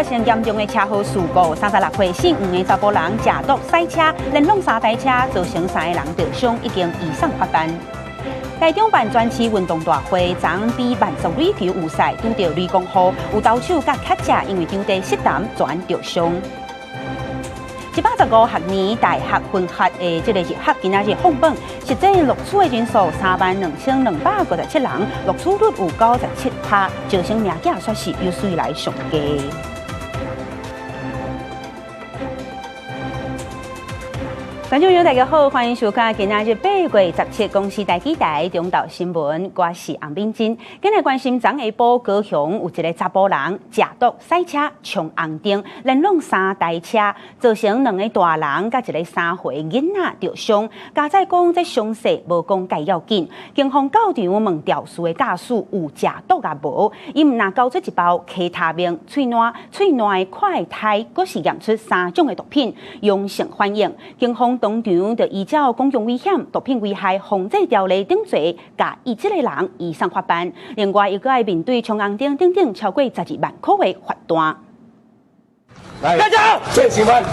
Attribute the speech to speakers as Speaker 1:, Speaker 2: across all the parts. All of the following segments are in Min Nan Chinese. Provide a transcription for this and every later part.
Speaker 1: 發生嚴重的車禍事故，36歲姓黃的查埔人食毒駛車，連挵三台車，造成三个人著傷，已經移送法辦。台中辦全市運動大會，昨比慢速壘球有賽，拄著雷公雨，有投手佮卡者因為場地濕澹全著傷。115學年大學分學的這个入學今仔日放榜，實際錄取的人數32,257人，錄取率有97%，招生名額煞是有史以來上低。觀眾朋友，大家好，歡迎收看今仔日8月17公視第幾台中晝新聞，我是洪敏珍。今日關心昨下晡高雄有一个查埔人食毒駛車衝紅燈，連挵三台車，造成兩个大人佮一个3歲囡仔著傷。駕駛講這傷勢無講介要緊，警方到場問肇事的駕駛有食毒抑無？伊毋但交出一包 K 他命，喙瀾喙瀾的快篩，閣是驗出三種的毒品，陽性反應。警方當場就依照公共危險、毒品危害防制條例等罪，共伊這个人移送法辦。另外，伊閣愛面對衝紅燈等等超過12萬塊的罰單。
Speaker 2: 來，大家，謝警官，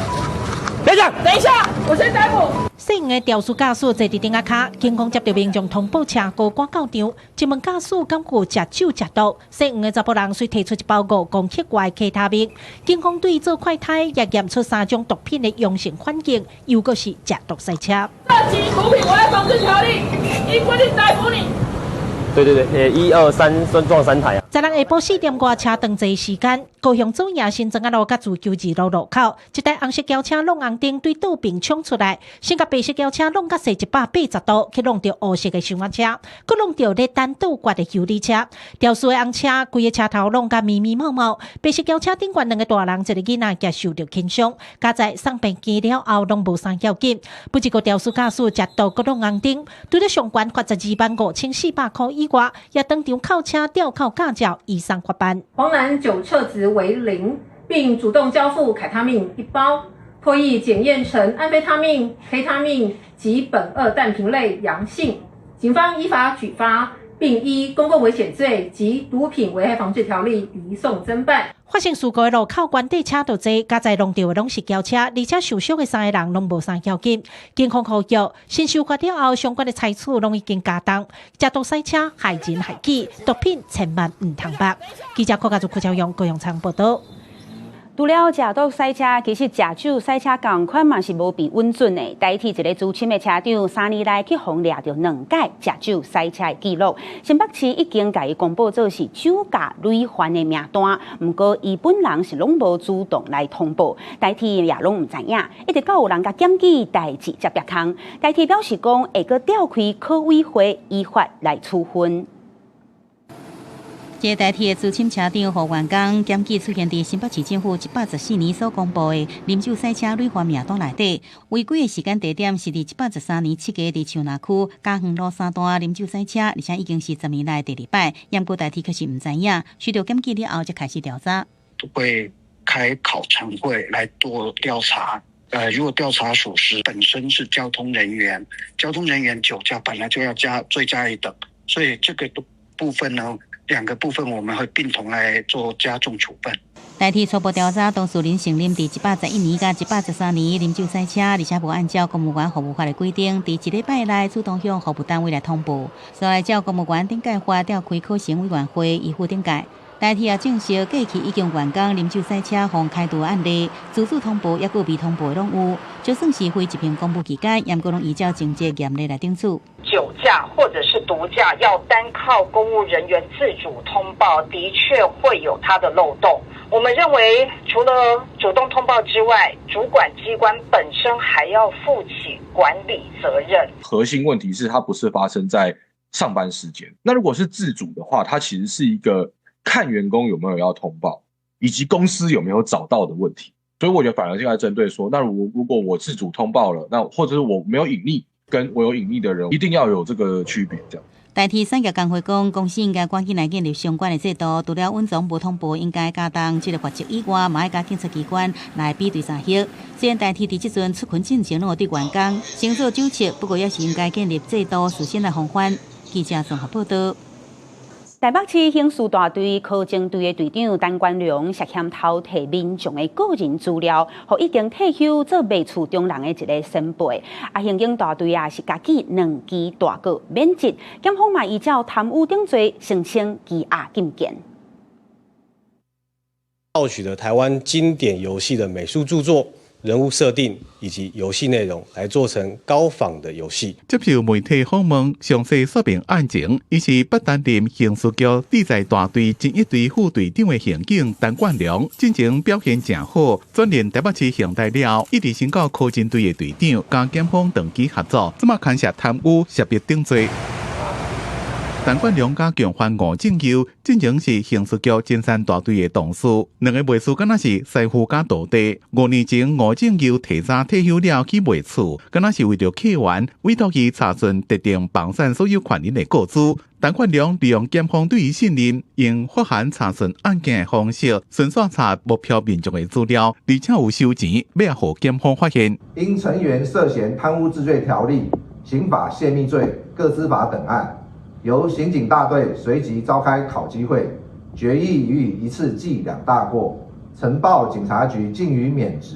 Speaker 2: 別講，
Speaker 3: 等一下，我先逮捕。
Speaker 4: 姓黃的肇事駕駛坐佇頂仔跤，警方接著民眾通報車禍，趕到場，一問駕駛敢有食酒食毒，姓黃的查埔人遂提出一包5公克外 K 他命，警方對做快篩也驗出三種毒品的陽性反應，又閣是食毒賽車。
Speaker 3: 涉及毒品危害防制條例，依規定逮捕你。
Speaker 5: 對對對，一二三，撞三台啊！
Speaker 4: 昨昏下晡4點外車長坐時間，高雄左營新莊仔路佮自由二路路口，一台紅色轎車挵紅燈對倒爿衝出來，先共白色轎車挵甲踅180度，去挵著烏色的箱仔車，閣挵著咧等倒掛的修理車。肇事的紅車規个車頭挵甲密密麻麻，白色轎車頂懸兩个大人，一个囡仔也受著輕傷，佳哉送病院了後攏無啥要緊。不過肇事駕駛食毒閣挵紅燈，除了上懸罰12萬5400塊以外，也當場扣車吊扣駕照，移送法辦。
Speaker 6: 黃男酒測值為零，並主動交付凱他命一包，唾液檢驗呈安非他命、K 他命及苯二氮平類陽性，警方依法舉發，並依公共危險罪及毒品危害防制條例移送偵辦。
Speaker 4: 發生事故的路口關底車就濟，佳哉挵著的攏是轎車，而且受傷的三个人攏無啥要緊。警方呼籲，新修法了後，相關的裁處攏已經加重，食毒賽車害人害己，毒品千萬毋通捌。記者郭家祖、柯昭勇、高永昌報道。
Speaker 1: 除了食毒賽車，其實食酒賽車仝款嘛是無比穩準的。台鐵一个資深的車長，3年內去予掠著兩擺食酒賽車的記錄。新北市已經共伊公布做是酒駕累犯的名單，毋過伊本人是攏無主動來通報，台鐵也攏毋知影，一直到有人共檢舉代誌才煏空。台鐵表示講會閣調開考委會依法來處分。
Speaker 7: 這台鐵的資深車長胡元剛檢舉出現佇新北市政府114年所公布的啉酒賽車累犯名單內底，違規的時間地點是佇113年7月佇樹林區嘉園路三段啉酒賽車，而且已經是10年來第二擺。毋過台鐵卻是毋知影，收到檢舉了後才開始調查。
Speaker 8: 會開考成會來做調查。如果調查屬實，本身是交通人員，交通人員酒駕本來就要加罪加一等，所以這個部分呢，兩個部分我們會並同來做加重處分。
Speaker 7: 台鐵初步調查，當事人承認佇111年佮113年啉酒賽車，而且無按照公務員服務法的規定，佇一禮拜內主動向服務單位來通報，所以照公務員懲戒法調開考成委員會依法懲戒。台鐵也證實過去已經員工啉酒賽車予開除案例，自主通報抑閣未通報的攏有，就算是非執行公務期間，毋過攏依照情節嚴厲來懲處。
Speaker 9: 酒駕或者是毒駕，要單靠公務人員自主通報，的確會有它的漏洞。我們認為，除了主動通報之外，主管機關本身還要負起管理責任。
Speaker 10: 核心問題是，它不是發生在上班時間。那如果是自主的話，它其實是一個看員工有沒有要通報，以及公司有沒有找到的問題。所以我覺得反而現在針對說，那如果我自主通報了，那或者是我沒有隱匿，跟我有隱匿的人，一定要有這個區別，這樣。
Speaker 7: 台鐵產業工會講，公司應該趕緊來建立相關的制度，除了隱藏無通報應該加重這個罰則以外，嘛愛佮檢察機關來比對查核。雖然台鐵佇這陣出勤進前攏有對員工先做酒測，不過也是應該建立制度，事先來防範。記者綜合報道。
Speaker 1: 台北市刑事大隊科偵隊的隊長陳冠良涉嫌偷提民眾的個人資料，予已經退休做賣厝中人的一个先輩。啊，刑警大隊啊是共記兩支大過免職，檢方嘛依照貪污等罪申請羈押禁見。
Speaker 11: 盜取了台灣經典遊戲的美術著作、人物設定以及遊戲內容來做成高仿的遊戲。
Speaker 12: 接受媒體訪問，詳細說明案情，伊是捌擔任刑事局偵查大隊偵一隊副隊長的刑警陳冠良，進前表現誠好，轉任台北市刑大了後，一直升到科偵隊的隊長，佮檢方長期合作，這馬牽涉貪污、涉密等罪。陳冠良佮共犯吳正佑，進前是刑事局偵三大隊的同事，兩个賣厝敢若是師傅佮徒弟。5年前，吳正佑提早退休了去賣厝，敢若是為著客源委託伊查詢特定房產所有權人的個資。陳冠良利用檢方對伊信任，用發函查詢案件的方式，順紲查目標民眾的資料，而且有收錢，欲予檢方發現。
Speaker 13: 因成員涉嫌貪污治罪條例、刑法洩密罪、個資法等案，由刑警大隊隨即召開考紀會，決議予以一次記兩大過，呈報警察局逕予免職，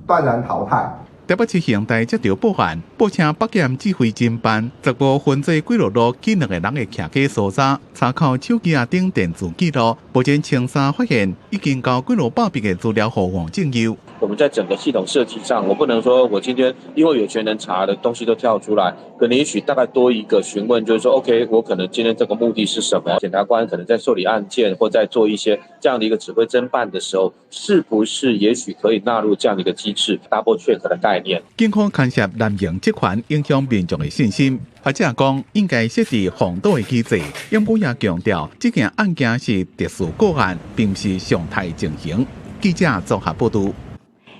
Speaker 13: 斷然淘汰。
Speaker 12: 台北市刑大接著報案，報稱北檢指揮偵辦，15分坐幾落路去兩个人的徛家搜查，查考手機仔頂電子記錄，目前清查發現已經交幾落百筆的資料予王正佑。
Speaker 14: 我們在整個系統設計上，我不能說我今天因為有權能查的東西都跳出來，可能也許大概多一個詢問，就是說，OK，我可能今天這個目的是什麼？檢察官可能在受理案件或在做一些這樣的一個指揮偵辦的時候，是不是也許可以納入這樣的一個機制，double check 的概念？
Speaker 12: 警方牽涉濫用職權，影響民眾的信心。學者講應該設置防盜的機制，不過也強調，這件案件是特殊個案，並毋是常態情形。記者綜合報導。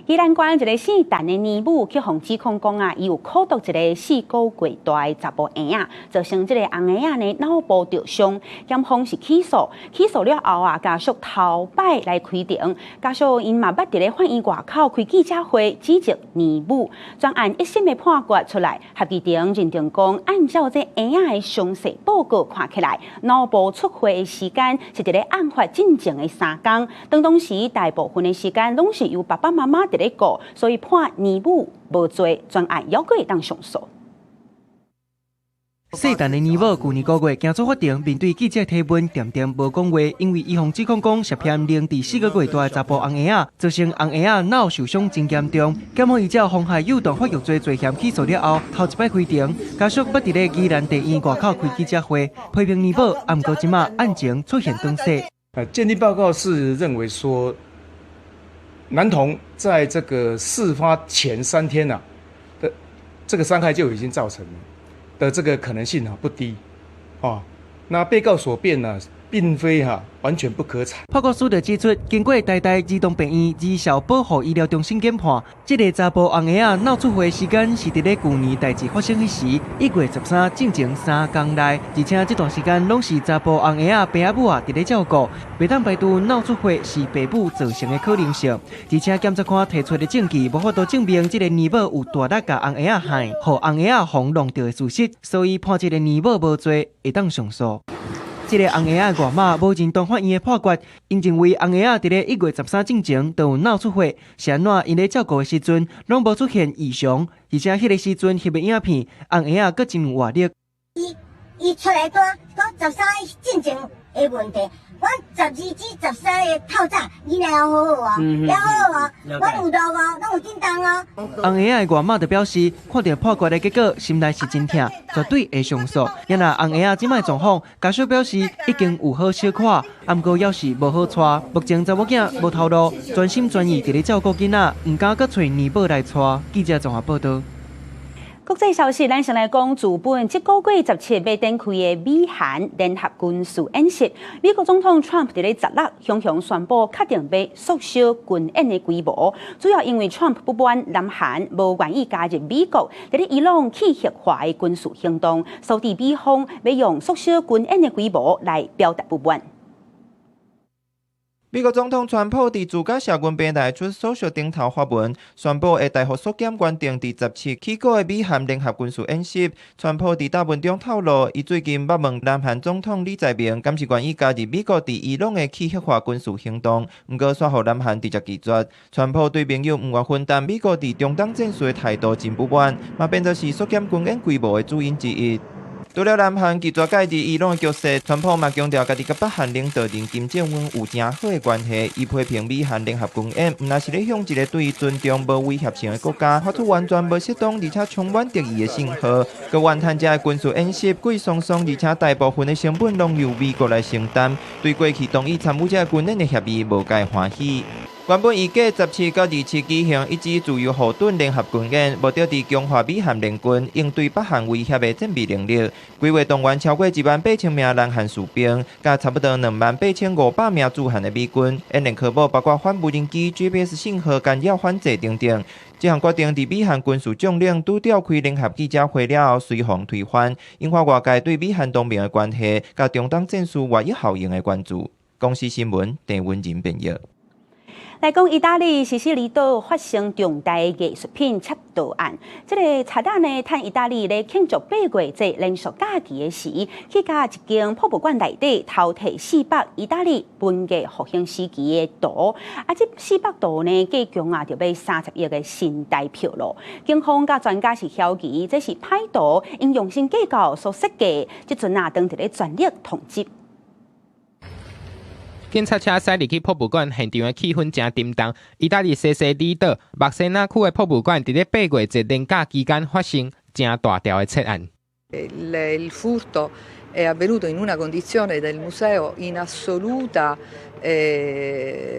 Speaker 1: 宜蘭縣一个姓陳的年母去予指控講啊，伊有苦毒一个4個月大的查埔嬰仔，造成這个甕嬰仔呢腦部著傷，檢方是起訴，起訴了後啊，家屬頭擺來開庭，家屬𪜶嘛捌佇咧法院外口開記者會指責年母，全案一審的判決出來，合議庭認定講，按照這嬰仔的傷勢報告看起來，腦部出血的時間是佇咧案發進前的3工，當當時大部分的時間攏是由爸爸媽媽佇咧顧，所以判年母無罪，全案猶閣會當上訴。
Speaker 15: 姓陳的年母舊年5月行出法庭，面對記者提問，恬恬無講話，因為伊予指控講涉嫌凌遲4個月大的查埔甕嬰仔，造成甕嬰仔腦受傷真嚴重。檢方依照妨害幼童發育罪罪嫌起訴了後，頭一擺開庭，家屬捌佇咧宜蘭地院外口開記者會，批評年母，啊，毋過這馬案情出現轉勢。
Speaker 16: 鑑定報告是認為說，男童在這個事發前3天啊的這個傷害就已經造成了的這個可能性啊不低，啊，那被告所辯呢，並非哈完全不可採。
Speaker 15: 報告書就指出，經過台大兒童病院兒少保護醫療中心檢判，這个查埔甕嬰仔腦出血時間是佇咧舊年代誌發生彼時，1月13進前3工內，而且這段時間攏是查埔甕嬰仔爸母啊佇咧照顧，袂當排除腦出血是爸母造成的可能性。而且檢察官提出的證據無法度證明這个年母有大力共甕嬰仔害，予甕嬰仔予弄著的事實，所以判這个年母無罪，會當上訴。這个甕嬰仔外媽無認同法院的判決，𪜶認為甕嬰仔佇咧1月13進前就有腦出血，是按怎𪜶咧照顧的時陣攏無出現異常，而且彼个時陣翕的影片，甕嬰仔閣真有活力。
Speaker 17: 伊伊出來單講13進前的問題，阮12至13的透早，囡仔猶好好啊，猶好好啊，阮有錄哦，攏有叮當哦。
Speaker 15: 甕嬰仔的外媽就表示，看著判決的結果，心內是真疼，絕對會上訴。啊若甕嬰仔這擺狀況，家屬表示已經有好小可，啊毋過猶是無好帶。目前查某囝無頭路，全心全意佇咧照顧囡仔，毋敢閣揣年母來帶。記者綜合報導。
Speaker 1: 國際消息，咱先來講，自本這個月17欲展開的美韓聯合軍事演習，美國總統 Trump 佇咧16雄雄宣布確定欲縮小軍演的規模，主要因為 Trump 不滿南韓無願意加入美國佇咧伊朗去核化的軍事行動，所以美方欲用縮小軍演的規模來表達不滿。
Speaker 18: 美國總統川普佇自家社群平台 Truth Social 頂頭發文，宣布會大幅縮減原定佇17起鼓的美韓聯合軍事演習。川普佇貼文中透露，伊最近捌問南韓總統李在明，敢是願意加入美國佇伊朗的去核化軍事行動，毋過煞予南韓直接拒絕。川普對盟友毋願分擔美國佇中東戰事的態度真不滿，嘛變做是縮減軍演規模的主因之一。除了南韓拒絕介入伊朗的局勢，川普嘛強調家己佮北韓領導人金正恩有誠好的關係。伊批評美韓聯合軍演，毋但是咧向一個對伊尊重無威脅性的國家發出完全無適當而且充滿敵意的信號。閣怨嘆這个軍事演習貴桑桑，而且大部分的成本攏由美國來承擔，對過去同意參與這个軍演的協議無蓋歡喜。原本預計17到27舉行一支自由護盾聯合軍演，目的佇強化美韓聯軍應對北韓威脅的戰備能力。規劃動員超過1萬8千名南韓士兵，佮差不多2萬8500名駐韓的美軍，演練科目包括反無人機、GPS 信號干擾反制等等。這項決定佇美韓軍事將領拄召開聯合記者會了後，隨予推翻，引發外界對美韓同盟的關係佮中東戰事外溢效應的關注。公視新聞鄭文仁編譯。
Speaker 1: 來講，意大利西西里島發生重大藝術品竊盜案。這个賊仔呢，趁意大利咧慶祝八月節連續假期的時，去共一間博物館內底偷提四幅意大利文藝復興時期的圖。啊，這四幅圖呢，價強啊，就欲30億的新台票囉。警方佮專家是懷疑，這是歹徒𪜶用心計較所設計。這陣啊，當佇咧全力通緝。
Speaker 19: 警察車駛入去博物館，現場的氣氛誠沉重。意大利西西里島墨西納區的博物館，佇咧八月節連假期間發生誠大條的竊案。
Speaker 20: Il furto è avvenuto in una condizione del museo in assoluta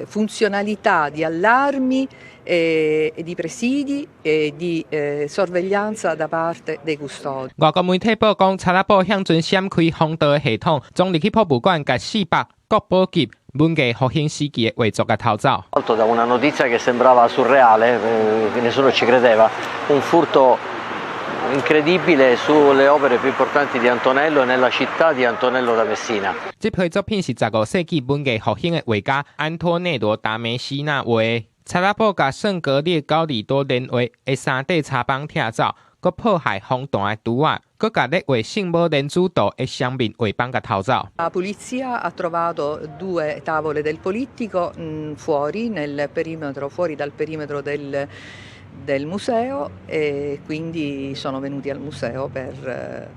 Speaker 20: funzionalità di allarmi e di presidi e di sorveglianza da parte dei custodi。
Speaker 19: 外國媒體報講，賊仔寶向陣閃開防盜的系統，衝入去博物館，共四幅國寶級文藝復興時期的畫作共偷走。
Speaker 21: Da una notizia che sembrava surreale, che nessuno ci credeva, un furto incredibile sulle opere più importanti di Antonello nella città di Antonello da Messina。
Speaker 19: 這批作品是15世紀文藝復興的畫家安托內羅達梅西納畫的。賊仔寶共聖格列高里多連畫的三塊插板拆走，閣破壞封壇的櫥仔，閣共咧畫聖母連珠圖的雙面畫板共偷走。
Speaker 20: La polizia ha trovato due tavole del polittico fuori nel perimetro, fuori dal perimetro del museo e quindi sono venuti al museo per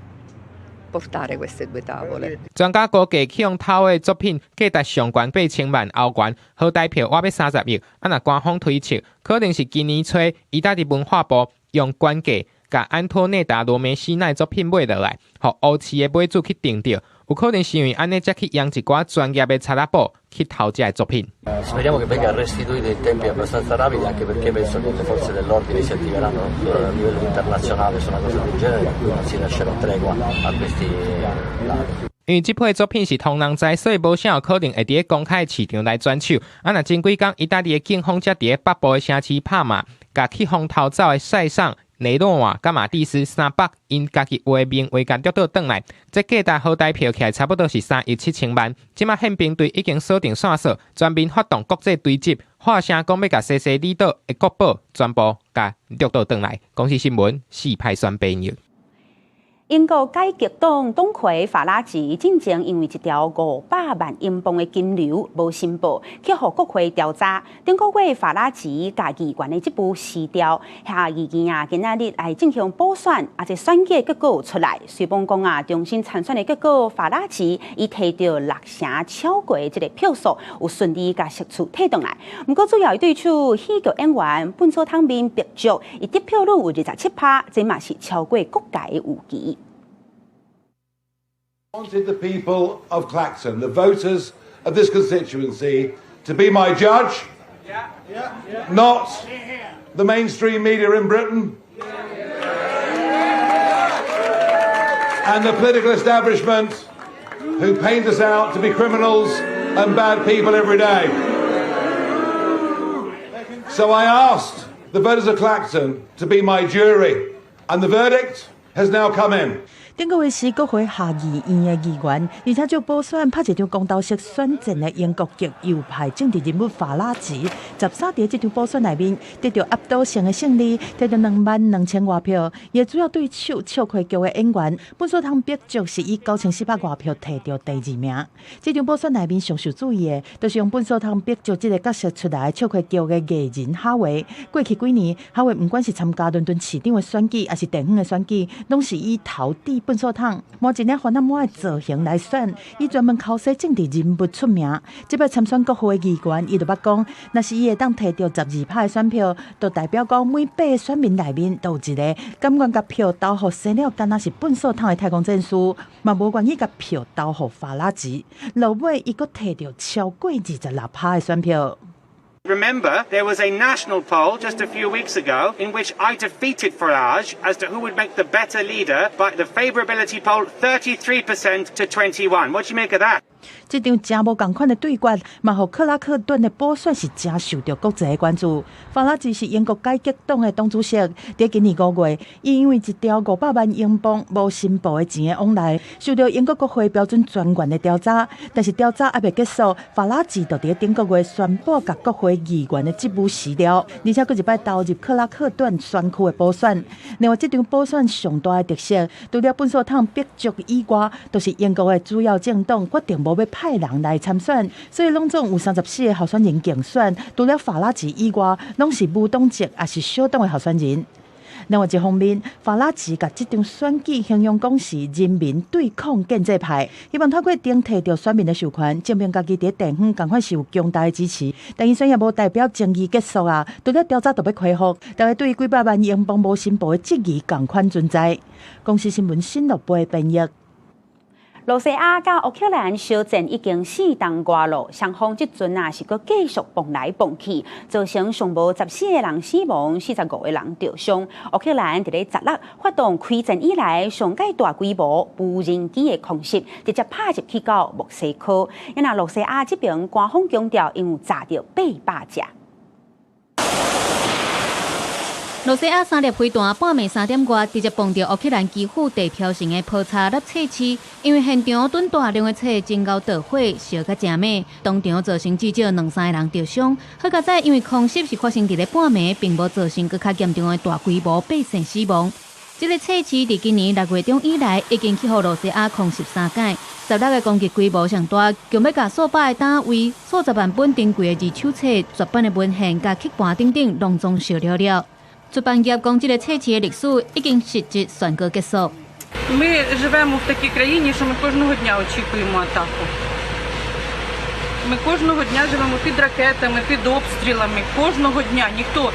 Speaker 20: portare queste due tavole。
Speaker 19: 專家估計，去予偷的作品價值上懸8000萬歐元，合台票倚欲30億。啊，若官方推測，可能是今年初意大利文化部用懸價共安托內達羅梅西納的作品買落來，予烏市的買主去訂著，有可能是因為按呢，才去用一寡專業的賊仔寶去偷這个作品。
Speaker 21: Speriamo che venga restituito in tempi abbastanza rapidi, anche perché penso che le forze dell'ordine si attiveranno a livello internazionale su una cosa del genere, per cui non si lascerà tregua a questi ladri.
Speaker 19: 因為這批作品是通人知，所以無啥有可能會佇咧公開市場來轉手。啊，若前幾工，意大利的警方才佇咧北部的城市帕馬，共去予偷走的塞尚、雷諾瓦、佮馬蒂斯三幅𪜶家己畫的名畫共掠倒轉來，這價值合台票起來差不多是3億7千萬。這馬憲兵隊已經鎖定線索，全面發動國際追緝，喊聲講欲共西西里島的國寶全部共掠倒轉來。公視新聞四派選編譯。
Speaker 1: 英國改革黨黨魁法拉奇進前因為一條500萬英鎊的金流無申報，去予國會調查。頂個月法拉奇共議員的職務辭掉，下議院啊，今仔日來進行補選，啊，這選舉結果出來，雖罔講啊，重新參選的結果，法拉奇伊提著六成超過這个票數，有順利共席次提轉來。毋過主要的對手喜劇演員笨手湯面伯爵，伊得票率有27%，這嘛是超過國界的預期。
Speaker 22: Wanted the people of Clacton, the voters of this constituency, to be my judge, not the mainstream media in Britain and the political establishment who paint us out to be criminals and bad people every day. So I asked the voters of Clacton to be my jury, and the verdict has now come in.
Speaker 2: 頂個月是國會下議院的議員，而且就補選拍一場公投式選戰的英國極右派政治人物法拉奇，13佇這場補選內面得著壓倒性的勝利，摕著22,000外票。伊主要對手笑謦劇的演員笨手通伯爵是以9400外票摕著第二名。這場補選內面上受注意的，就是用笨手通伯爵這個角色出來笑謦劇的藝人哈維。過去幾年，哈維毋管是參加倫敦市長的選舉，抑是地方的選舉，攏是以頭戴糞掃桶，抹一領番仔帽的造型來選，以專門剾洗政治人物出名。這擺參選國會議員，伊就捌講，若是伊會當摕著12趴的選票，就代表講每八个選民內面都有一个甘願共票投予生了敢若是糞掃桶的太空戰士，嘛無願意共票投予法拉奇。落尾伊閣摕著超過26趴的選票。
Speaker 3: Remember, there was a national poll just a few weeks ago in which I defeated Farage as to who would make the better leader by the favourability poll 33% to 21. What do you make of that?
Speaker 2: 這場誠無仝款的對決，嘛予克拉克頓的補選是誠受著國際的關注。法拉奇是英國改革黨的黨主席，佇今年5月，伊因為一條500萬英鎊無申報的錢的往來，受著英國國會標準專員的調查。但是調查猶未結束，法拉奇就佇頂個月宣布共國會議員的職務辭了，而且閣一擺投入克拉克頓選區的補選。另外，這場補選上大的特色，除了糞掃桶伯爵以外，就是英國的主要政黨決定無欲派人來參選，所以攏總有34個候選人競選，除了法拉奇以外，攏是無黨籍抑是小黨的候選人。另外一方面，法拉奇共這場選舉形容講是人民對抗建制派，希望透過頂提著選民的授權，證明家己佇地方仝款是有強大的支持。但伊雖然無代表爭議結束啊，除了調查就欲恢復，大家對幾百萬英鎊無申報的質疑仝款存在。公視新聞新樂貝編譯。
Speaker 1: 羅西亞佮烏克蘭相戰已經4冬外咯，雙方這陣啊是閣繼續碰來碰去，造成上無14個人死亡，45個人著傷。烏克蘭佇咧16發動開戰以來上蓋大規模無人機的空襲，直接拍入去到莫斯科。因若羅西亞這邊官方強調，𪜶有炸著800隻。
Speaker 7: 羅西亞三粒飛彈半暝3點外直接碰著烏克蘭基輔地標性的波查納冊市，因為現場囤大量的冊真𠢕著火，燒甲誠猛，當場造成至少兩三个人著傷。好佳哉，因為空襲是發生佇咧半暝，並無造成閣較嚴重的大規模百姓死亡。這个冊市佇今年6月中以來，已經去予羅西亞空襲三擺，16个攻擊規模上大，強欲共數百个單位、數十萬本珍貴的二手冊、絕版的文獻、佮刻盤等等，攏總燒了了。出版業講，這个冊市的歷史已經實質宣告結束。
Speaker 23: Ми живемо в такій країні, що ми кожного дня очікуємо атаку. Ми кожного дня живемо під ракетами, під обстрілами. Кожного дня ніхто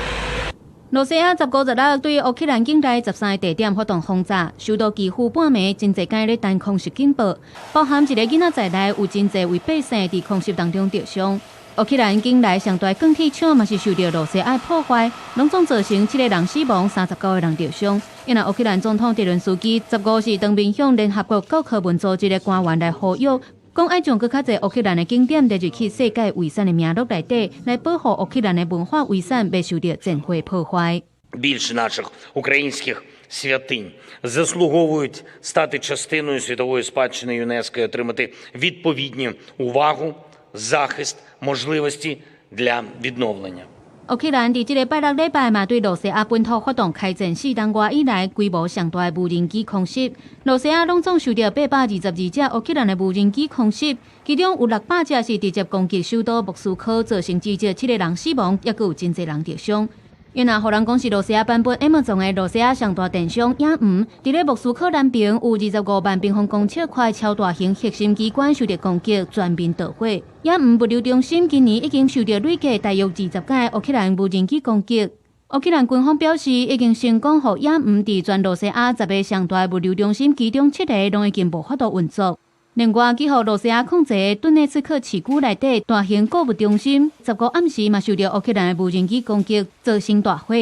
Speaker 7: 羅西亞15、16對烏克蘭境內13個地點發動轟炸，首都基輔半暝真濟間咧等空襲警報，包含一个囡仔在內，有真濟位百姓佇空襲當中著傷。烏克蘭境內上大鋼鐵廠嘛是受著羅西亞破壞，攏總造成七个人死亡，39個人著傷。因為烏克蘭總統澤倫斯基15是當面向聯合國教科文組織的官員來呼籲，講愛將閣較濟烏克蘭的景點列入去世界遺產的名錄內底，來保護烏克蘭的文化遺產，袂受著戰火破壞。
Speaker 24: Більше наших українських святинь заслуговують стати частиною світової спадщини ЮНЕСКО і отримати відповідні увагу, захист, можливості для відновлення.
Speaker 7: 烏克蘭佇這个拜六禮拜嘛，對羅西亞本土發動開戰4冬外以來規模上大的無人機空襲。羅西亞攏總受著822隻烏克蘭的無人機空襲，其中有600隻是直接攻擊首都莫斯科，造成至少七个人死亡，抑閣有真濟人著傷。因若予人講是羅西亞版本 Amazon 的羅西亞上大電商野貓，佇咧莫斯科南邊有25萬平方公尺寬超大型核心機關受著攻擊，全面著火。野貓物流中心今年已經受著累計大約20擺烏克蘭無人機攻擊。烏克蘭軍方表示，已經成功予野貓佇全羅西亞10个上大物流中心其中七个攏已經無法度運作。另外，去予羅西亞控制的頓涅茨克市區內底大型購物中心，15暗時嘛受著烏克蘭的無人機攻擊，造成大火，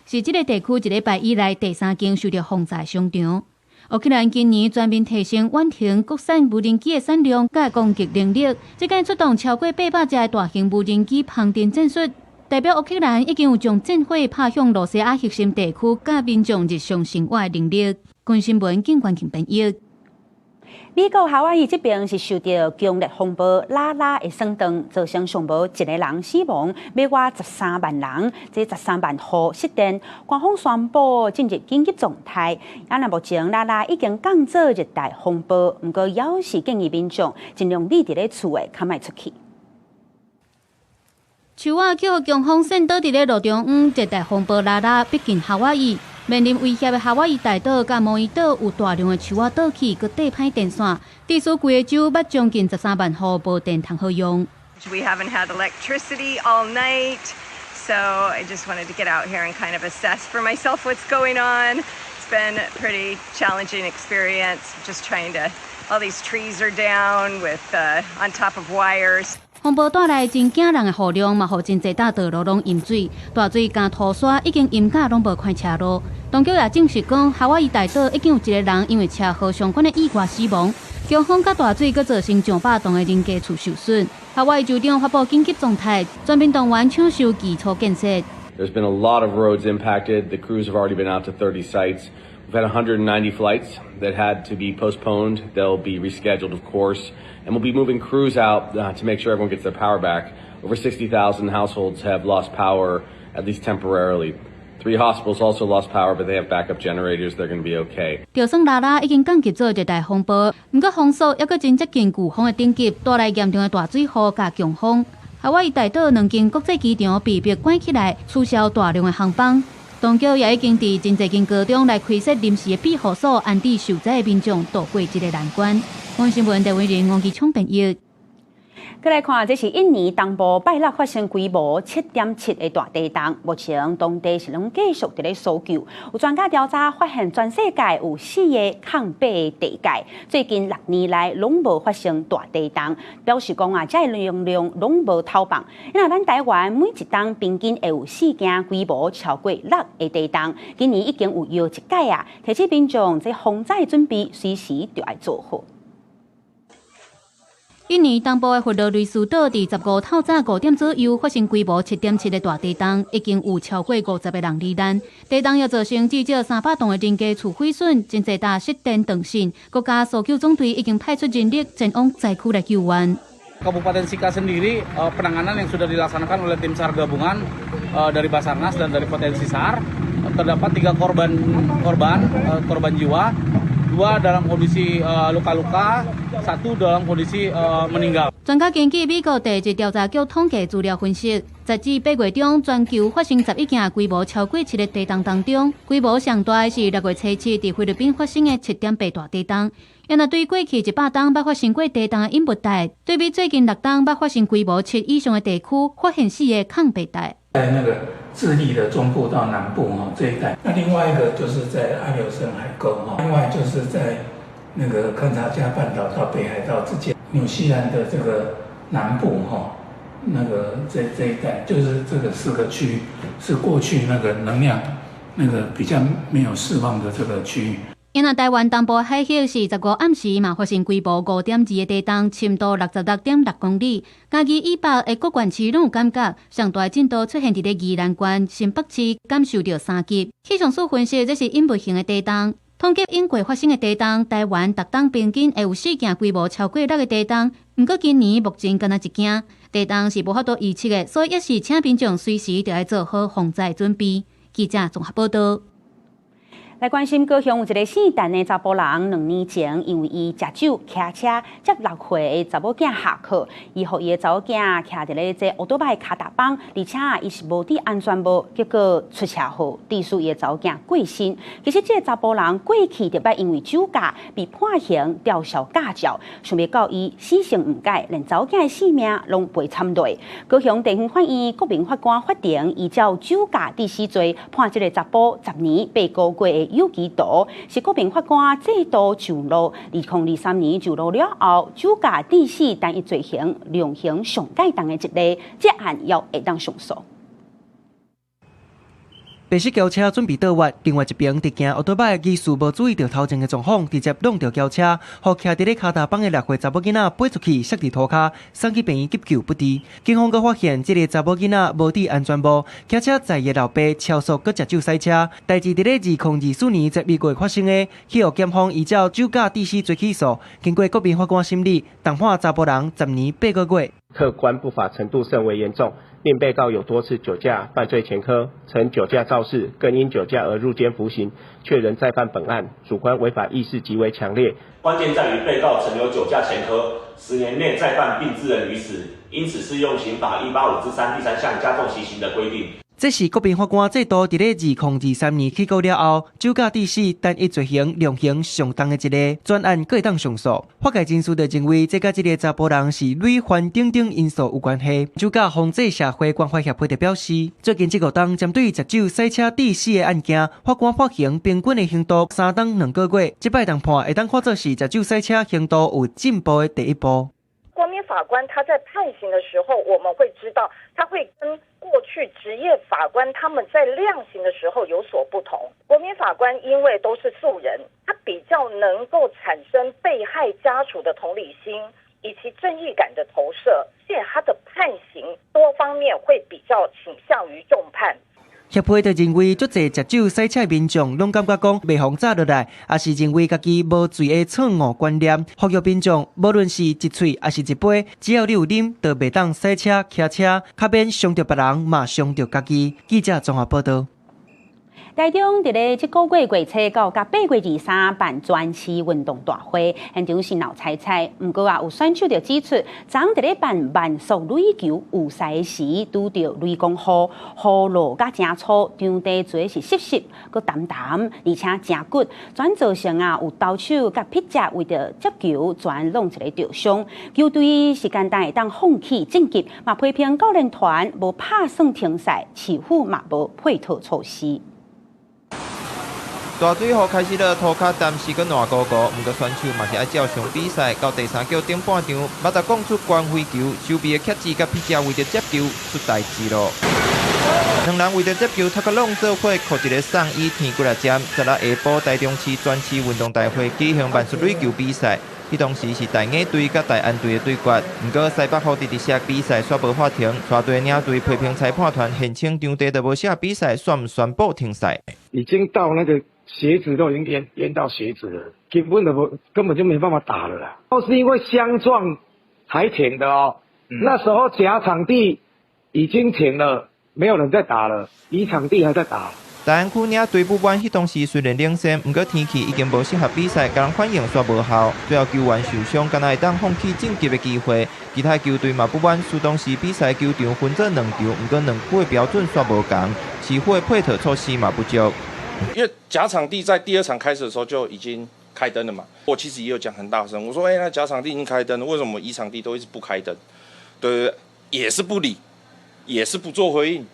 Speaker 7: 是這个地區一禮拜以來第三間受著轟炸商場。烏克蘭今年全面提升遠程國產無人機的產量佮攻擊能力，這擺出動超過800隻大型無人機旁偵戰術。
Speaker 4: 代表烏克蘭已經有將戰火拍向露西亞核心地區，佮民眾日常生活的能力。公視新聞警官編譯。
Speaker 1: 美國夏威夷這邊是受著強烈風暴拉拉的損斷，造成上無一个人死亡，欲外13萬人，這13萬戶失電。官方宣布進入緊急狀態。啊，若目前拉拉已經降做熱帶風暴，毋過猶是建議民眾盡量覕佇咧厝的，較莫出去。
Speaker 4: 樹仔予強風扇倒佇咧路中央，熱帶風暴拉拉逼近夏威夷。面臨威脅的夏威夷大島佮毛伊島有大量的樹仔倒去，閣硩歹電線，致使規个州捌將近13萬戶無電通好用。
Speaker 5: We haven't had electricity all night, so I just wanted to get out here and kind of assess for myself what's going on. It's been a pretty challenging experience, just trying to. All these trees are down with on top of wires.
Speaker 4: 風暴帶來真驚人的雨量，嘛予真濟搭道路攏淹水，大水佮塗沙已經淹甲攏無寬車路。當局也證實講，夏威夷大島已經有一个人因為車禍相關的意外死亡。強風佮大水閣造成上百棟的人家厝受損。夏威夷州長發布緊急狀態，全面動員搶修基礎建設。
Speaker 6: There's been a lot of roads impacted. The crews have already been out to 30 sites. We've had 190 flights that had to be postponed. They'll be rescheduled, of course. And we'll be moving crews out to make sure everyone gets their power back. Over 60,000 households have lost power, at least temporarily. Three hospitals also lost power, but they have backup generators. They're going to be okay.
Speaker 4: 就算拉拉已經降級做熱帶風暴，毋過風速猶閣真接近颶風的等級，帶來嚴重的大水雨佮強風。夏威夷大島兩間國際機場被迫關起來，取消大量的航班。當局也已經佇真濟間高中來開設臨時的庇護所，安置受災的民眾渡過這个難關。公視新聞陳偉仁、王繼聰編譯。
Speaker 1: 閣來看，這是印尼東部拜六發生規模7.7的大地動，目前當地是攏繼續佇咧搜救。有專家調查發現，全世界有四个空白地帶，最近6年來攏無發生大地動，表示講啊，這个能量攏無透放。因為咱台灣每一冬平均會有四件規模超過6的地動，今年已經有搖一擺啊，提醒民眾這防災準備隨時著愛做好。
Speaker 4: 印尼東部的佛羅瑞斯島，佇15透早5點左右發生規模7.7的大地動，已經有超過50個人罹難。地動也造成至少300棟的人家厝毀損，真濟搭失電斷線。國家搜救總隊已經派出人力前往災區來救援。
Speaker 8: Kabupaten Sikka sendiri penanganan yang sudah dilaksanakan oleh tim SAR gabungan dari Basarnas dan dari potensi SAR terdapat tiga korban korban korban jiwa, dua dalam kondisi luka-luka, satu dalam kondisi meninggal.
Speaker 4: 專家根據美國地質調查局統計資料分析，10至8月中，全球發生11件規模超過7的地動當中，規模上大的是6月初7佇菲律賓發生的7.8大地動。若對過去100冬捌發生過地動的隱沒帶，對比最近6冬捌發生規模7以上的地區，發現四个空白帶。
Speaker 25: 在那個智利的中部到南部哈這一帶，那另外一個就是在阿留申海溝哈，另外就是在那個勘察加半島到北海道之間，紐西蘭的這個南部哈，那個這一帶，就是這個四個區是過去那個能量那個比較沒有釋放的這個區域。
Speaker 4: 因為台灣東部海域是15暗時嘛發生規模5.2的地動，深度66.6公里。嘉義以北的各縣市攏有感覺，上大震度出現佇咧宜蘭縣新北市，感受著3級。氣象署分析，這是隱沒型的地動。統計永過發生的地動，台灣逐冬平均會有四件規模超過6的地動。毋過今年目前干焦一件地動是無法度預測的，所以也是請民眾隨時著愛做好防災準備。記者綜合報道。
Speaker 1: 來關心高雄有一个姓陳的查埔人，2年前因為伊食酒騎車接6歲的查某囝下課，伊予伊的查某囝騎佇咧這歐多擺跤踏板，而且伊是無戴安全帽，結果出車禍，致使伊的查某囝過身。其實這个查埔人過去著捌因為酒駕被判刑吊銷駕照，想袂到伊死性毋改，連查某囝的性命攏賠慘落。高雄地方法院國民法官法庭依照酒駕致死罪判這个查埔10年8個月的有期徒，是國民法官制度上路，2023年上路了後，酒駕致死單一罪行量刑上蓋重的一例，這案猶會當上訴。
Speaker 15: 白色轎車準備倒彎，另外一邊佇行歐多擺疑似無注意著頭前的狀況，直接挵著轎車，予徛佇咧跤踏板的6歲查某囡仔飛出去，摔佇塗跤，送去病院急救不治。警方閣發現這个查某囡仔無戴安全帽，騎車載伊的老爸超速閣食酒駛車。代誌佇咧2024年11月發生的，去予檢方依照酒駕致死罪起訴，經過國民法官審理，重判查埔人10年8個月。
Speaker 9: 客觀不法程度甚為嚴重，另被告有多次酒駕犯罪前科，曾酒駕肇事，更因酒駕而入監服刑，卻仍再犯本案，主觀違法意識極為強烈。
Speaker 10: 關鍵在於被告曾有酒駕前科，10年內再犯並致人於死，因此適用刑法185之3第三項加重其刑的規定。
Speaker 15: 這是國民法官制度佇咧2023年起告了後，酒駕致死單一罪行量刑上重的一个專案，閣會當上訴。法界人士就認為，這佮這个查埔人是累犯等等因素有關係。酒駕防治社會關懷協會就表示，最近這五冬針對食酒駛車致死的案件，法官判刑平均的刑度3冬2個月，這擺重判會當看作是食酒駛車刑度有進步的第一步。
Speaker 11: 國民法官他在判刑的時候，我們會知道他會跟過去職業法官他們在量刑的時候有所不同。國民法官因為都是素人，他比較能夠產生被害家屬的同理心以及正義感的投射，所以他的判刑多方面會比較傾向於重判。
Speaker 15: 協會就認為，足濟食酒駛車民眾攏感覺講袂予炸落來，抑是認為家己無醉的錯誤觀念。呼籲民眾，無論是一喙抑是一杯，只要你有啉，就袂當駛車、騎車，較免傷著別人，嘛傷著家己。記者綜合報道。
Speaker 1: 台中佇咧這個月月初九佮8月23辦全市運動大會，現場是鬧彩彩。毋過啊，有選手就指出，昨佇咧辦慢速壘球有賽時，拄著雷公雨，雨落甲誠粗，場地做是濕濕，閣澹澹，而且誠骨，轉造成啊有投手佮ピッ為著接球，全攏一个著傷。球隊是簡單會當放棄晉級，嘛批評教練團無拍算停賽，市府嘛無配套措施。
Speaker 18: 大水雨開始落，塗跤澹濕閣爛糊糊，毋過選手嘛是愛照常比賽。到第三局頂半場，馬達講出關飛球，守備的克制佮ピッ為著接球出代誌囉。兩人為著接球，頭殼挵做伙，箍一个送醫天幾若針。十六下晡，台中市全市運動大會舉行慢速壘球比賽，彼當時是大雅隊佮大安隊的對決。毋過西北雨直直下，比賽煞無法停，帶隊領隊批評裁判團現場場地都無寫比賽，煞毋宣布停賽。
Speaker 13: 已經到那個鞋子都已經淹到鞋子了，根本就沒辦法打了啦。都是因為相撞才停的哦。那時候甲場地已經停了，沒有人在打了，乙場地還在打。
Speaker 18: 大安區領隊不滿，彼當時雖然領先，毋過天氣已經無適合比賽，共人反應煞無效。最後球員受傷，敢若會當放棄晉級的機會。其他球隊嘛不滿，輸當時比賽球場分做兩場，毋過兩區的標準煞無仝，市府的配套措施嘛不足。
Speaker 14: 因為甲場地在第二場開始的時候就已經開燈了嘛，我其實也有講很大聲，我說：欸，那甲場地已經開燈了，為什麼乙場地都一直不開燈？對對對，也是不理，也是不做回應。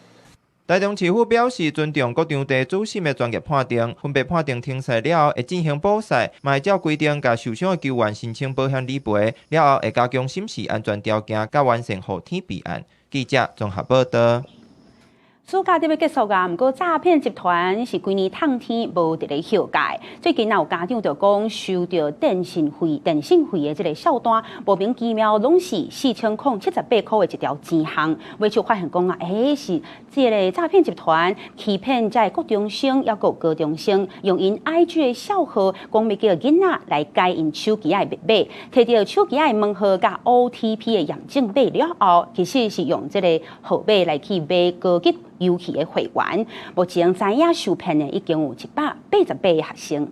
Speaker 18: 台中市府表示尊重各場地主審的專業判定，分別判定停賽了後會進行補賽，嘛會照規定共受傷的球員申請保險理賠，了後會加強審視安全條件，佮完善雨天備案。記者綜合報道。
Speaker 1: 暑假就欲結束啊，毋過詐騙集團是規年透天無佇咧歇假。最近有家長就講收著電信費的這个數單，莫名其妙攏是4078箍的一條錢項。尾就發現講啊，是這个詐騙集團欺騙這个國中生抑閣高中生，用𪜶 IG 的帳號，講欲叫囡仔來改𪜶手機的密碼，提著手機的門號佮 OTP 的驗證碼了後，其實是用這个號碼來去買高級遊戲的會員，目前知影受騙的已經有188個學生。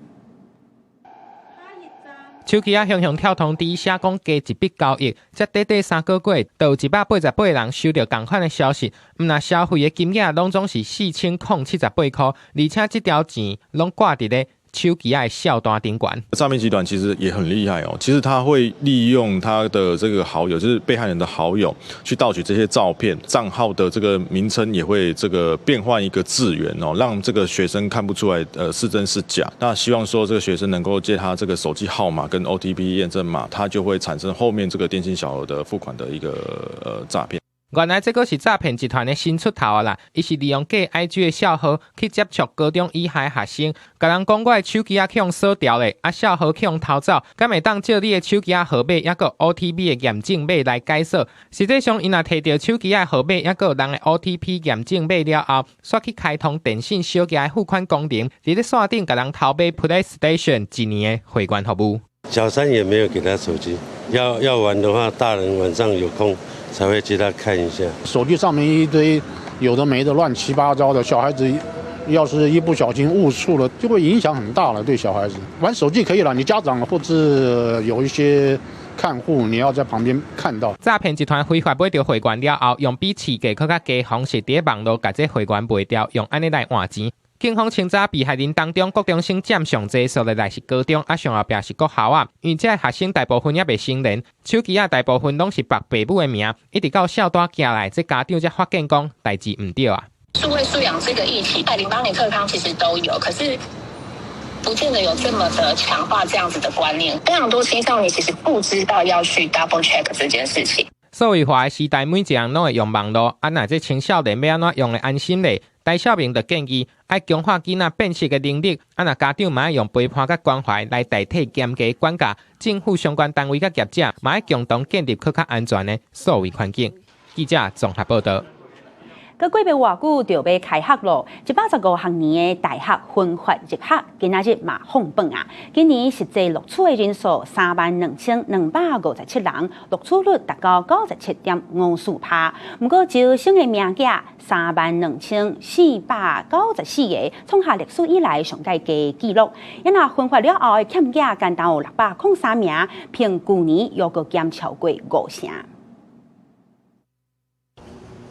Speaker 19: 手機仔雄雄跳通知，寫講加一筆交易，這短短3個月，就有188人收著仝款的消息。毋但消費的金額攏總是4078箍，而且這條錢攏掛佇咧手機仔的數單頂懸。
Speaker 26: 詐騙集團其實也很厲害哦，其實他會利用他的這個好友，就是被害人的好友，去盜取這些照片、賬號的這個名稱，也會這個變換一個字元哦，讓這個學生看不出來，是真是假。那希望說這個學生能夠借他這個手機號碼跟 OTP 驗證碼，他就會產生後面這個電信小額的付款的一個詐騙。
Speaker 19: 原來這閣是詐騙集團的新出頭啊啦！伊是利用假 IG 的帳號去接觸高中以下的學生，共人講我的手機仔去予鎖掉咧，啊帳號去予偷走，敢會當借你的手機仔號碼，抑閣 OTP 的驗證碼來解鎖？實際上，𪜶若提著手機仔號碼，抑閣人的 OTP 驗證碼了後，煞去開通電信小額的付款功能，佇咧線頂共人偷買 PlayStation 一年的會員服務。
Speaker 12: 小三也沒有給他手機，要玩的話，大人晚上有空才會借他看一下。
Speaker 16: 手機上面一堆有的沒的亂七八糟的，小孩子要是一不小心誤觸了，就會影響很大了。對小孩子玩手機可以了，你家長或者有一些看護，你要在旁邊看到。
Speaker 19: 詐騙集團非法買著會員了後，用比市價閣較低方式佇咧網路共這會員賣掉，用按呢來換錢。警方清查被害人當中，國中生佔上濟，數落來是高中，啊上後壁是國校仔。因為這學生大部分猶未成年，手機仔大部分攏是綁爸母的名，一直到數單寄來，這家長才發現講代誌毋對啊。
Speaker 17: 數位素養這個議題，108年課綱其實都有，可是不見得有這麼的強化這樣子的觀念。非常多青少年其實不知道要去 double check 這件事情。
Speaker 19: 數位化的時代，每一個人攏會用網路，啊，若這青少年欲按怎用會安心咧？戴少明就建議，愛強化囡仔辨識的能力，啊，若家長嘛愛用陪伴佮關懷來代替嚴格管教，政府相關單位佮業者嘛愛共同建立閣較安全的數位環境。記者綜合報導。
Speaker 1: 閣過袂偌久就欲開學囉，115學年的大學分發入學，今仔日嘛放榜啊！今年實際錄取的人數32,257人，錄取率達到97.54%。毋過招生的名額32,494個，創下歷史以來上蓋低紀錄。因若分發了後的欠額，干焦有603名，比舊年猶閣減超過五成。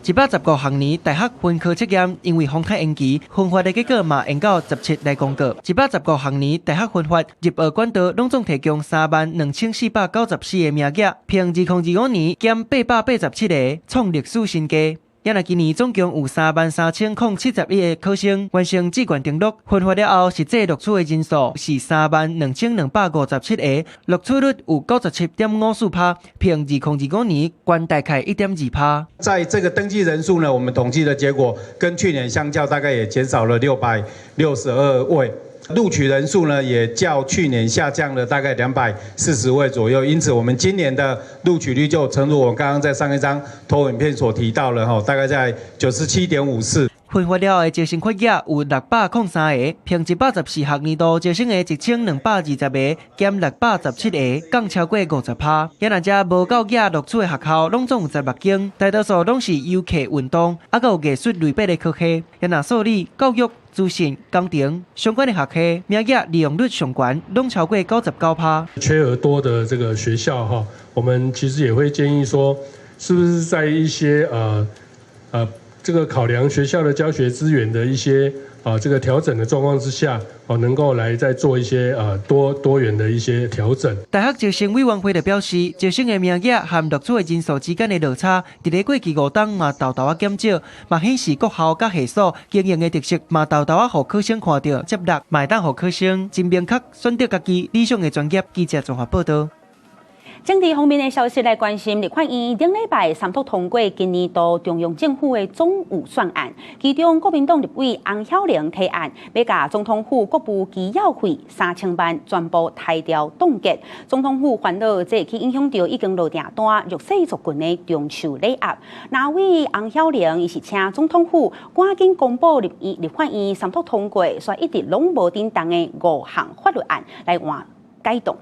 Speaker 15: 115學年大學分科測驗因為風颱延期，分發的結果嘛延到17來公告。115學年大學分發入學管道攏總提供32,494個名額，比2025年減887個，創歷史新低。也若今年總共有33,071個考生完成志願登錄，分發了後，實際錄取的人數是32,257個，錄取率有97.54%，比2025年懸大概1.2%。
Speaker 20: 在這個登記人數呢，我們統計的結果跟去年相較，大概也減少了662位。錄取人數呢，也較去年下降了大概240位左右，因此我們今年的錄取率就誠如我剛剛在上一張投影片所提到的哈，大概在97.54。
Speaker 15: 分發了後的招生缺額有603個，比114學年度招生的1,220個，減617個，降超過50%。也若遮無夠額錄取的學校，攏總有16間，大多數攏是遊客運動，猶閣有藝術類別的科系。也若數理、教育、資訊、工程相關的學系，名額利用率上懸，攏超過99%。
Speaker 21: 缺額多的這個學校哈，我們其實也會建議說，是不是在一些這個考量學校的教學資源的一些啊這個調整的狀況之下，哦能夠來再做一些多元的一些調整。
Speaker 15: 大學招生委員會就表示，招生的名額和錄取的人數之間的落差，佇咧過去5冬嘛沓沓仔減少，嘛顯示各校佮系所經營的特色嘛沓沓仔予考生看著接納，嘛會當予考生真明確選擇家己理想的專業。記者綜合報導。
Speaker 1: 政治方面的消息來關心，立法院頂禮拜三讀通過今年度中央政府的總預算案，其中國民黨立委翁曉玲提案，欲共總統府國務機要費3000萬全部裁掉凍結。總統府煩惱這會去影響著已經落訂單弱勢族群的中秋禮盒。藍委翁曉玲伊是請總統府趕緊公布立法院三讀通過，所以一直攏無振動的五項法律案來換解凍。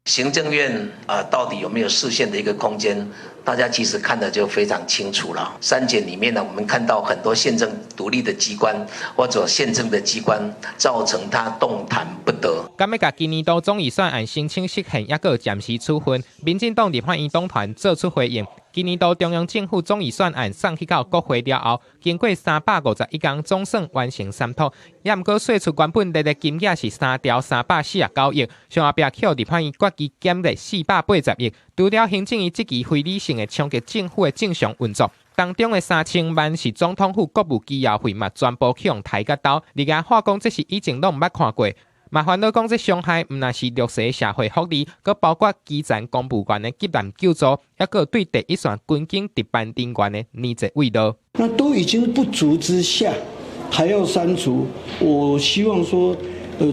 Speaker 22: 行政院啊，到底有沒有釋憲的一個空間？大家其實看得就非常清楚了。三檢裡面呢，我們看到很多憲政獨立的機關或者憲政的機關，造成它動彈不得。
Speaker 19: 敢欲共今年度總預算案申請釋憲，抑閣暫時處分，民進黨立法院黨團做出回應。今年度中央政府總預算案送去到國會了後，經過351天，總算完成三讀。也毋過稅出原本列的金額是3兆349億，上後壁去予立法院決議減列480億。除了行政院這期非理性的衝擊政府的正常運作，當中的3000萬是總統府國務機要費嘛，全部去予刣甲兜。而且話講這是以前攏毋捌看過。嘛煩惱講這傷害毋但是弱勢社會福利，閣包括基層公務員的急難救助，抑閣對第一線軍警值班人員的年節慰勞。
Speaker 2: 那都已經不足之下，還要刪除。我希望說，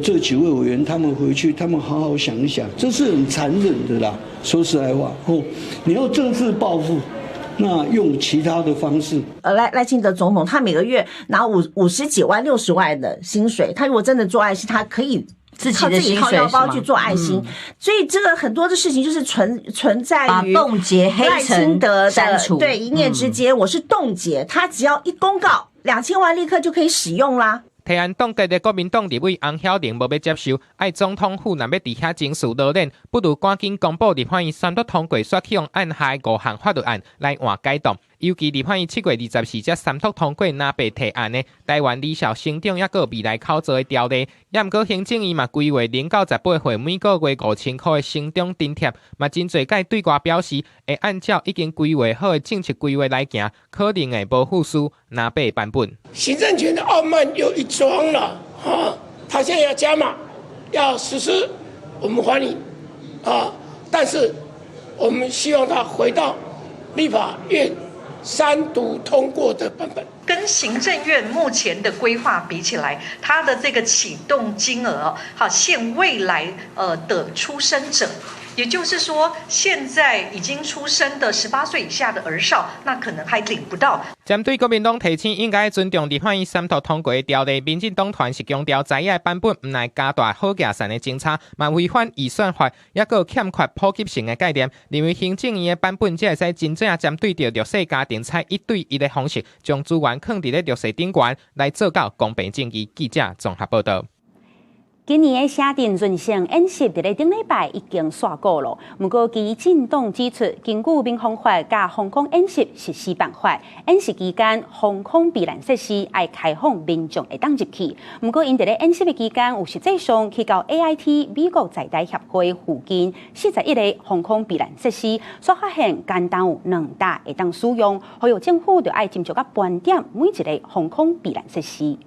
Speaker 2: 這幾位委員他們回去，他們好好想一想，這是很殘忍的啦。說實在話，哦，你要政治報復，那用其他的方式。
Speaker 3: 賴清德總統，他每個月拿50幾萬、60萬的薪水，他如果真的做愛心，他可以
Speaker 5: 自己的
Speaker 3: 靠自己掏腰包去做愛心。所以這個很多的事情就是存在於
Speaker 5: 凍結黑
Speaker 3: 賴清德的
Speaker 5: 刪除，
Speaker 3: 對，一念之間，我是凍結，他只要一公告，2000萬立刻就可以使用啦。
Speaker 19: 提案凍結的國民黨立委洪曉玲無欲接受，愛總統府若欲佇遐情緒老練，不如趕緊公布立法院三讀通過，煞去予按下五項法律案來換解凍。尤其立法院7月24才三讀通過藍白提案的台灣兒少成長抑閣未來口座的條例，也毋過行政院嘛規劃0到18歲每個月5000箍的成長津貼，嘛真濟屆對外表示會按照已經規劃好的政策規劃來行，可能會無附屬藍白版本。
Speaker 7: 行政權的傲慢又一樁了，啊，他現在要加碼，要實施，我們歡迎，啊，但是我們希望他回到立法院三讀通過的版本。
Speaker 23: 跟行政院目前的規劃比起來，它的這個啟動金額，好，限未來的出生者，也就是說，現在已經出生的18歲以下的兒少，那可能還領不到。
Speaker 19: 針對國民黨提醒應該尊重立法院三讀通過的條例，民進黨團是強調在野版本毋但加大好價線的政策，嘛違反預算法，抑閣欠缺普及性的概念。認為行政院的版本才會使真正針對著弱勢家庭，採一對一的方式，將資源囥佇咧弱勢頂懸，來做到公平正義。記者綜合報導。
Speaker 1: 今年的城鎮潤性演習佇咧頂禮拜已經煞過囉，毋過基進黨指出，根據民防法佮防空演習實施辦法，演習期間防空避難設施愛開放民眾會當入去。毋過𪜶佇咧演習的期間，有實際上去到 AIT 美國在台協會附近41個防空避難設施，煞發現干焦有兩搭會當使用，呼籲政府著愛斟酌佮盤點每一个防空避難設施。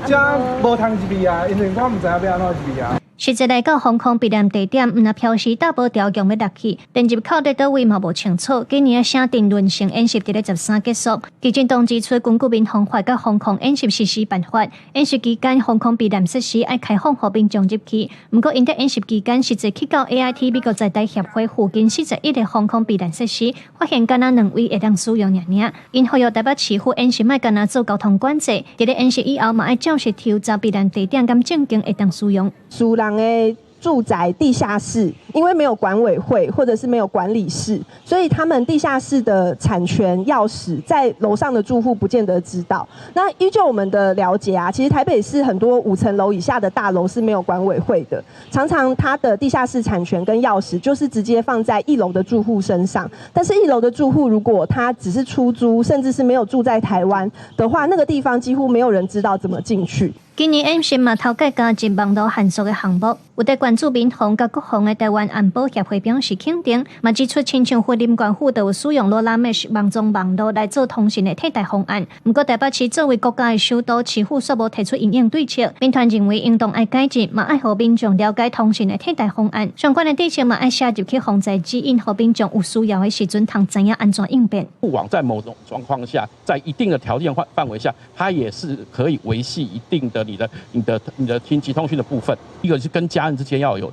Speaker 24: 遮無通入去啊，因為我毋知影欲按怎入去啊。
Speaker 27: 實際來到防空避難地點，毋但標示搭無條件欲入去，連入口佇佗位嘛無清楚。今年的城鎮潤性演習佇咧13結束，基進黨指出，根據民防法佮防空演習實施辦法，演習期間防空避難設施愛開放予民眾入去。毋過，𪜶佇演習期間實際去到 AIT 美國在台協會附近41個防空避難設施，發現干焦兩位會當使用爾爾。𪜶呼籲台北市府演習莫干焦做交通管制，佇咧演習以後嘛愛照實抽查避難地點敢正經會當使用。
Speaker 28: 私人的住宅地下室，因為沒有管委會或者是沒有管理室，所以他們地下室的產權鑰匙在樓上的住戶不見得知道。那依據我們的了解啊，其實台北市很多5層樓以下的大樓是沒有管委會的，常常它的地下室產權跟鑰匙就是直接放在一樓的住戶身上。但是，一樓的住戶如果他只是出租，甚至是沒有住在台灣的話，那個地方幾乎沒有人知道怎麼進去。
Speaker 27: 今年演習嘛，頭擺加入網路限速的項目，有佇關注民防佮國防的台灣安保協會表示肯定，嘛指出親像雲林縣府就有使用 LoRa Mesh 網狀網路來做通訊的替代方案。毋過台北市作為國家的首都，市府煞無提出因應對策。民團認為應當愛改進，嘛愛予民眾了解通訊的替代方案。相關的對策嘛愛寫入去防災指引，予民眾有需要的時陣通知影按怎應變。
Speaker 29: 固網在某種狀況下，在一定的條件範圍下，它也是可以維繫一定的你的緊急通訊的部分。一個是跟家人之間要有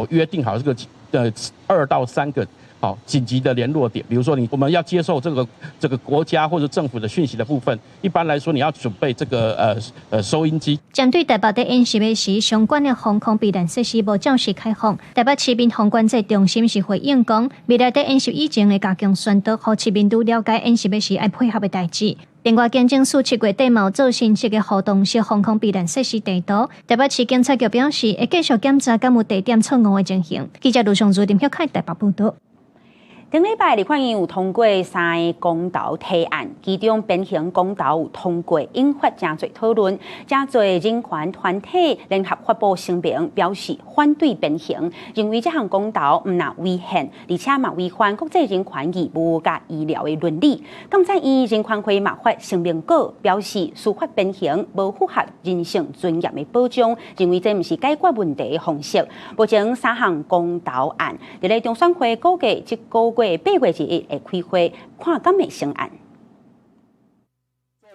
Speaker 29: 約定好這個2到3個好緊急的聯絡點，比如說我們要接受這個國家或者政府的訊息的部分，一般來說你要準備這個收音機。
Speaker 27: 針對台北佇演習的時，相關的防空避難設施無照時開放，台北市民防管制中心是回應講，未來佇演習以前會加強宣導，予市民愈了解演習的時愛配合的代誌。另外，警政署7月底嘛有做新式的互動式防空避難設施地圖。台北市警察局表示，會繼續檢查敢有地點錯誤的情形。記者盧尚如林曉凱台北報導。
Speaker 1: 頂禮拜立法院有通過三个公投提案，其中鞭刑公投有通過，引發誠濟討論。誠濟人權團體聯合發布聲明，表示反對鞭刑，認為這項公投毋但違憲，而且嘛違反國際人權義務佮醫療的倫理。監察院人權會嘛發聲明稿，表示司法鞭刑無符合人性尊嚴的保障，認為這毋是解決問題的方式。目前三項公投案，佇咧中選會估計這個月8月21會開會，看敢會成案。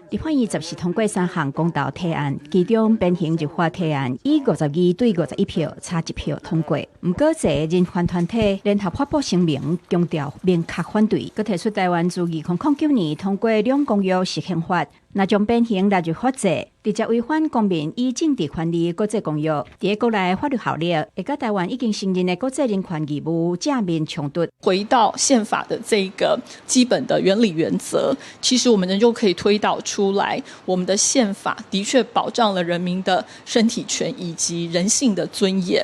Speaker 4: 立法院十四通過三項公投提案，其中鞭刑入法提案以52對51票差一票通過。毋過，濟人權團體聯合發布聲明，強調明確反對，閣提出台灣自2009年通過兩公約實行法，若將鞭刑納入法制，直接違反公民與政治權利國際公約，佇國內法律效力會佮台灣已經承認的國際人權義務正面衝突。
Speaker 5: 回到憲法的這個基本的原理原則，其實我們就可以推導出來，我們的憲法的確保障了人民的身體權以及人性的尊嚴。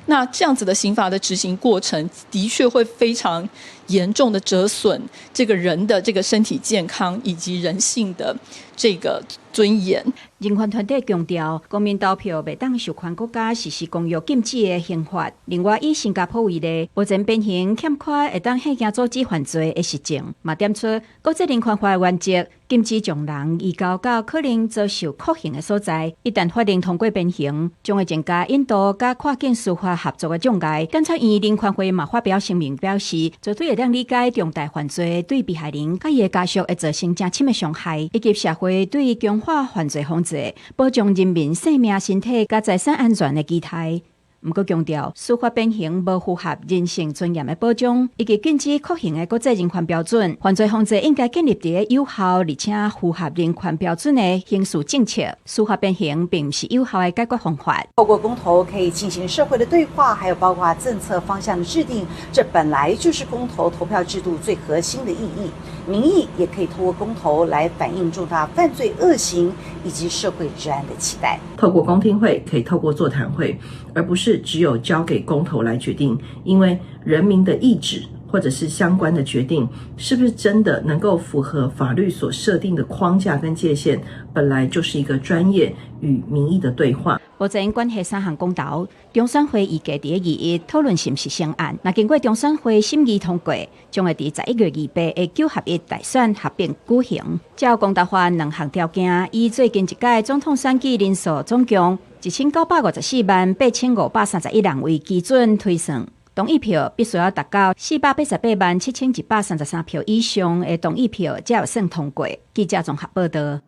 Speaker 5: 那這樣子的刑罰的執行過程，的確會非常嚴重的折損這個人的這個身體健康以及人性的這個尊嚴。
Speaker 4: 人權團體強調，公民投票袂當授權國家實施公約禁止的刑罰。另外，以新加坡為例，目前鞭刑欠缺會當嚇驚阻止犯罪的實證，嘛點出國際人權法原則，禁止將人移交到可能遭受酷刑的所在。一旦法令通過鞭刑，將會增加引渡佮跨境司法合作的障礙。檢察院人權會嘛發表聲明表示，絕對會當理解重大犯罪對被害人佮伊的家屬會造成誠深的傷害，以及社會對強化犯罪防治、保障人民生命、身體佮財產安全的期待。毋過強調，司法鞭刑無符合人性尊嚴的保障，以及禁止酷刑的國際人權標準。犯罪防治應該建立佇有效而且符合人權標準的刑事政策。司法鞭刑並毋是有效的解決方法。
Speaker 6: 透過公投可以進行社會的對話，還有包括政策方向的制定，這本來就是公投投票制度最核心的意義。民意也可以透過公投來反映重大犯罪惡行以及社會治安的期待。
Speaker 8: 透過公聽會，可以透過座談會，而不是只有交給公投來決定，因為人民的意志或者是相關的決定，是不是真的能夠符合法律所設定的框架跟界限，本來就是一個專業與民意的對話。
Speaker 4: 目前關係三項公投，中選會預計佇21討論是毋是成案。若經過中選會審議通過，將會佇11月28的九合一大選合併舉行。照公投法兩項條件，以最近一屆總統選舉人數總共19,954萬8531人為基準推算，同意票必須要達到4,887,133票以上的同意票，才有算通過。記者綜合報導。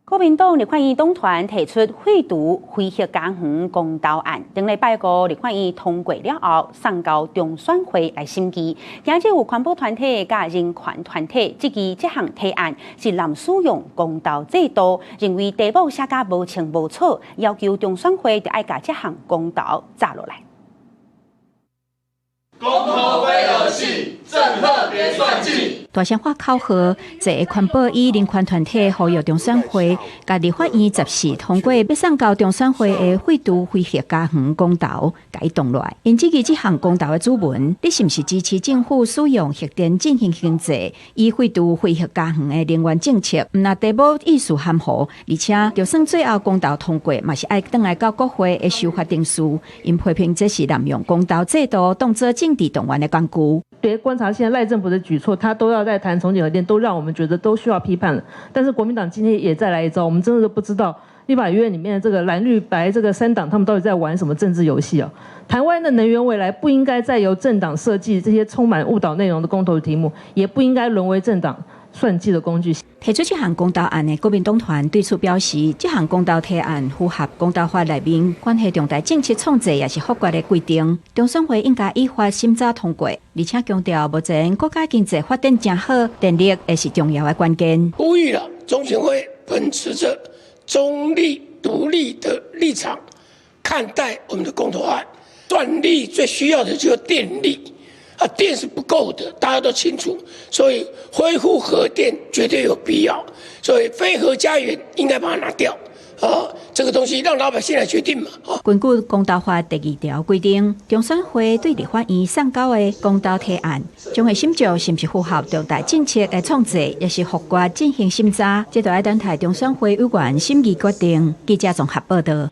Speaker 1: 國民黨立法院黨團提出廢除非核家園公投案，頂禮拜五立法院通過了後，送交中選會來審議。今日有環保團體佮人權團體質疑這項提案是濫使用公投制度，認為題目寫甲無清無楚，要求中選會著愛共這項公投炸落來。
Speaker 9: 公投非兒戲，政客別算計。
Speaker 4: 大聲喊口號，濟個環保與人權團體呼籲中選會，共立法院14通過欲送交中選會的廢除非核家園公投，共伊擋落來。𪜶質疑這項公投的主文，你是毋是支持政府使用核電進行經濟，以廢除非核家園的能源政策？毋但題目意思含糊，而且就算最後公投通過，嘛是愛轉來到國會的修法程序。𪜶批評這是濫用公投制度，當做政治動員的工具。
Speaker 10: 別觀察現在賴政府的舉措，他都要在談重啟核電，都讓我們覺得都需要批判了。但是國民黨今天也再來一招，我們真的都不知道立法院裡面的這個藍綠白這個三黨，他們到底在玩什麼政治遊戲啊？台灣的能源未來不應該再由政黨設計這些充滿誤導內容的公投題目，也不應該淪為政黨算計的工具。
Speaker 4: 提出這項公投案的國民黨團對此表示，這項公投提案符合公投法內面關係重大政策創制抑是複決的規定，中選會應該依法審查通過，而且強調目前國家經濟發展誠好，電力會是重要的關鍵。
Speaker 7: 呼籲了中選會秉持著中立獨立的立場看待我們的公投案。算力最需要的就是電力。啊，電是不夠的，大家都清楚，所以恢復核電絕對有必要。所以非核家園應該把它拿掉，啊，這個東西讓老百姓來決定嘛。
Speaker 4: 根據公投法第二條規定，中選會對立法院送交的公投提案，將會審照是毋是符合重大政策的創制，抑是複決進行審查，這都愛等待中選會委員審議決定。記者綜合報道。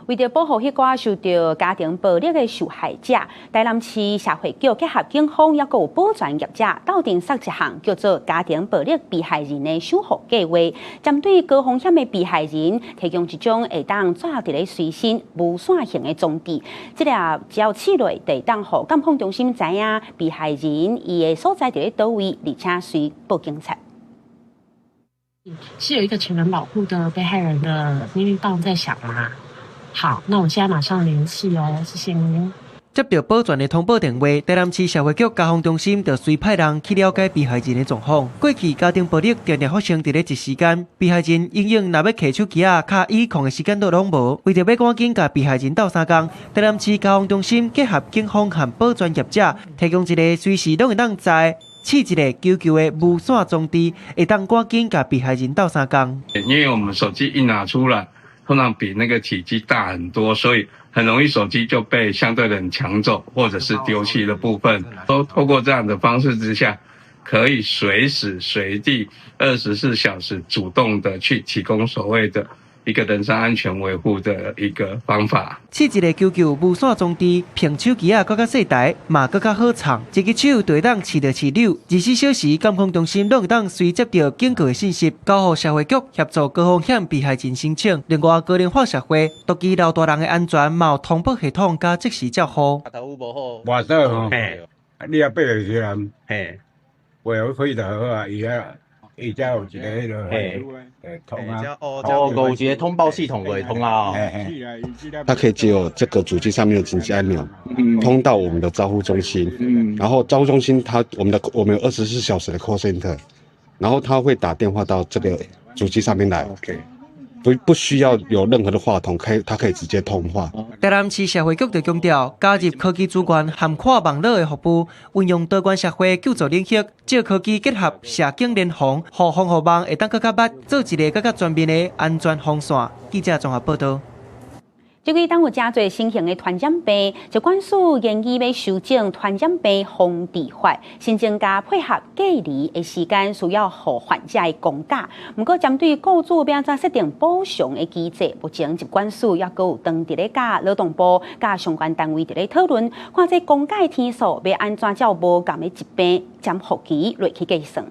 Speaker 1: 為著保護彼寡受著家庭暴力的受害者，台南市社會局結合警方，抑閣有保全業者鬥陣設一項叫做家庭暴力被害人的守護計劃，針對高風險的被害人，提供一種會當帶佇咧隨身無線型的裝置。這个只要試落，就會當予監控中心知影被害人伊的所在佇咧佗位，而且隨報警察。
Speaker 11: 是有一個請人保護的被害人的命令棒在響嗎？好，那我現在馬上聯繫哦，謝謝您。
Speaker 15: 接著保全的通報電話，台南市社會局家防中心就隨派人去了解被害人的狀況。過去家庭暴力常常發生佇咧一時間，被害人永遠若欲提手機仔敲110的時間都攏無。為著欲趕緊共被害人鬥相共，台南市家防中心結合警方和保全業者，提供一個隨時攏會當在試一个求救的無線裝置，會當趕緊共被害人鬥相共。
Speaker 12: 因為我們手機一拿出來，通常比那個體積大很多，所以很容易手機就被相對人搶走或者是丟棄的部分。都透過這樣的方式之下，可以隨時隨地24小時主動的去提供所謂的一個人身安全維護的一個方法。
Speaker 15: 試一个求救無線裝置，憑手機仔閣較細台，嘛閣較好藏。一支手就會當試著試扭，24小時監控中心攏會當隨接著警告的信息，交予社會局協助高風險被害人申請。另外，高齡化社會，獨居老大人的安全嘛有通報系統佮即時照護。
Speaker 13: 我說吼，你也爬落去啦，嘿，袂可以就好啊，伊遐。伊遮有一个彼个通啊，
Speaker 14: 哦，有一個通報系統會通啊。
Speaker 16: 它可以藉由這個主機上面的緊急按鈕，通到我們的照護中心，然後照護中心它我們有24小時的 call center，然後他會打電話到這個主機上面來。不需要有任何的話筒，它可以直接通話。
Speaker 15: 台南市社會局就強調，加入科技資源涵蓋網路的服務，運用多元社會救助領域，藉科技結合社警聯防，予防護網會當閣較密，做一个閣較全面的安全防線。記者綜合報導。
Speaker 1: 這幾冬有誠濟新型的傳染病，疾管署研議欲修正傳染病防治法，新增加配合隔離的時間，需要予患者的公假。毋過針對雇主欲按怎設定補償的機制，目前疾管署猶閣有當佇咧佮勞動部佮相關單位佇咧討論，看這公假的天數欲按怎照無仝的疾病潛伏期落去計算。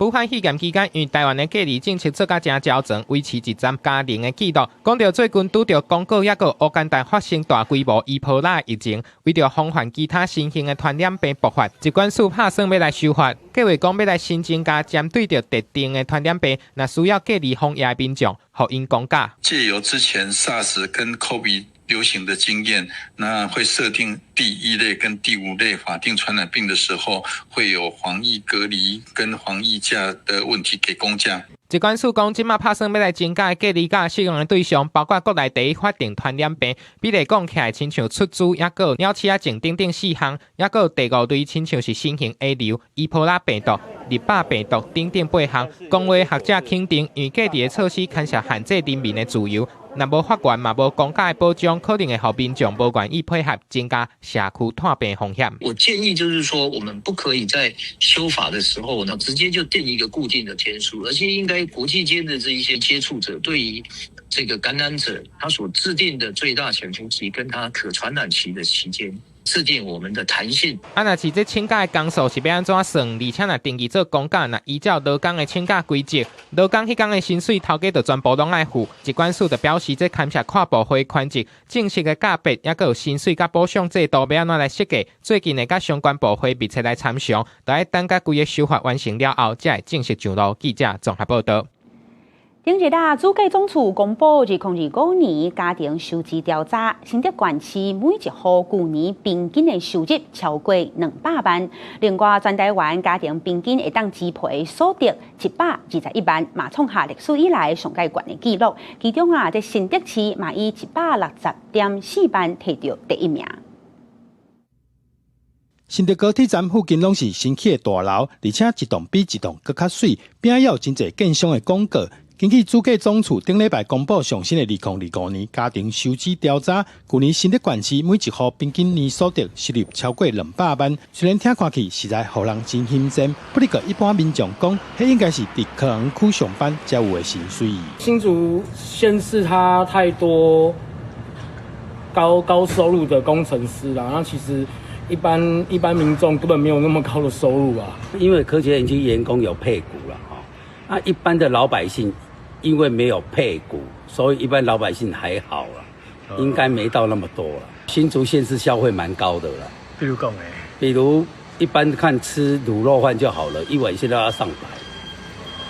Speaker 19: 武漢肺炎期間，因為台灣的隔離政策做甲誠周全，維持一站加零的紀錄。講著最近拄著剛果抑閣烏干達發生大規模伊波拉疫情，為著防範其他新型的傳染病爆發，疾管署拍算欲來修法，計劃講欲來新增加針對著特定的傳染病，若需要隔離防疫的民眾，予𪜶公假。
Speaker 17: 藉由之前 SARS 跟 COVID 流行的經驗，那會設定第一類跟第五類法定傳染病的時候，會有防疫隔離跟防疫假的問題給公假。
Speaker 19: 疾管署講，這馬拍算欲來增加隔離假適用的對象，包括國內第一法定傳染病，比如講起來，親像出豬，抑閣有鳥鼠仔症等等四項，抑閣有第五類，親像是新型 A 流、伊波拉病毒、日巴病毒等等八項。公衛學者肯定，因為隔離的措施牽涉限制人民的自由，若無法源嘛無公假的保障，可能會予民眾無願意配合，增加社區傳病風險。
Speaker 18: 我建議就是說，我們不可以在修法的時候呢，直接就定一個固定的天數，而且應該國際間的這一些接觸者對於這個感染者，他所制定的最大潛伏期跟他可傳染期的期間，制定我們的彈性。
Speaker 19: 啊，若是這請假的工數是欲按怎算？而且若登記做公假，若依照勞工的請假規則，勞工彼工的薪水頭家就全部攏愛付。疾管署就表示，這牽涉跨部會權責，正式的價別，抑閣有薪水佮補償制度欲按怎來設計？最近會佮相關部會密切來參詳，著愛等甲規个修法完成了後，才會正式上路。記者綜合報導。
Speaker 1: 頂日啊，主計總處公布2025年家庭收支調查，新竹縣市每一戶舊年平均的收入超過200萬。另外，全台灣家庭平均會當支配所得121萬，嘛創下歷史以來上蓋懸的紀錄。其中啊，這新竹市嘛以160.4萬提著第一名。
Speaker 25: 新竹高鐵站附近攏是新起的大樓，而且一棟比一棟閣較媠，邊仔也有真濟建商的廣告。根據主計總處頂禮拜公布上新的2025年家庭收支調查，舊年新竹縣市每一戶平均年所得收入超過200萬。雖然聽看去實在予人真欣羨，不過一般民眾講，彼應該是佇科學園區上班才有的薪水。
Speaker 2: 新竹縣市它太多高收入的工程師啦，那其實一般民眾根本沒有那麼高的收入啊。
Speaker 3: 因為科學園區員工有配股啦，啊，一般的老百姓，因為沒有配股，所以一般老百姓還好啦，應該沒到那麼多啦。新竹縣市消費蠻高的啦。
Speaker 20: 比如講咧，
Speaker 3: 比如一般看吃滷肉飯就好了，一碗現在要上百。